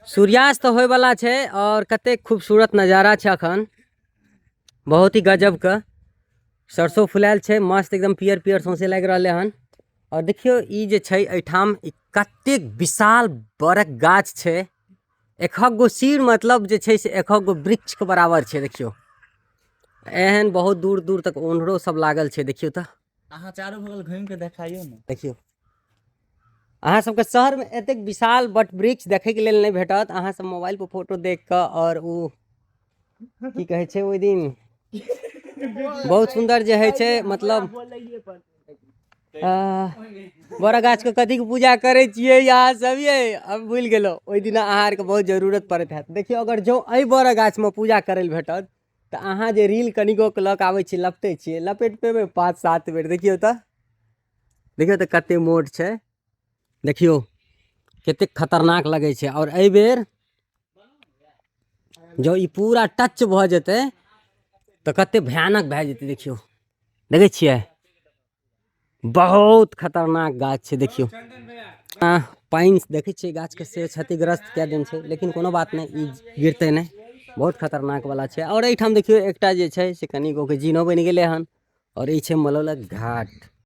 सूर्यास्त होयवला छै आओर कतेक खूबसूरत नजारा छै अखन, बहुत ही गजबके। सरसों फुलायल छै मस्त, एकदम पियर पियर सौंसे लागि रहलै हन। आओर देखियौ ई जे छै एहिठाम ई कतेक विशाल बड़क गाछ छै, एकहक गो सिर मतलब जे छै से एकहक गो वृक्षके बराबर छै। देखियौ एहन बहुत दूर दूर तक ओन्हरो सब लागल छै। देखियौ तऽ अहाँ चारू बगल घुमि के देखाइयो ने। देखियौ अहाँ सबके शहरमे एतेक विशाल बट वृक्ष देखैके लेल नहि भेटत। अहाँ सब मोबाइल पर फोटो देख कऽ आओर ओ की कहै छै ओहि दिन बहुत सुन्दर जे होइ छै, मतलब बड़ा गाछके कथीके पूजा करै छियै अहाँ सब ये, हम भूलि गेलहुँ। ओहि दिना अहाँ आरके बहुत जरूरत पड़ैत हैत। देखियौ अगर जँ एहि बड़ा गाछमे पूजा करै लए भेटत तऽ अहाँ जे रील कनिको लऽ कऽ आबै छियै, लपटै छियै, लपेट पेबै 5-7 बेर। देखियौ तऽ, देखियौ तऽ कते मोट छै, देखियौ कतेक खतरनाक लगै छै। आओर एहि बेर जँ ई पूरा टच भऽ जेतै तऽ कते भयानक भए जेतै। देखियौ, देखै छियै बहुत खतरनाक गाछ छै। देखियौ पानि देखै छियै गाछके से क्षतिग्रस्त कए देने छै, लेकिन कोनो बात नहि, ई गिरतै नहि, बहुत खतरनाक वाला छै। आओर एहिठाम देखियौ एकटा जे छै से कनि गोके जीनो बनि गेलै हन। आओर ई छै मलौलक घाट।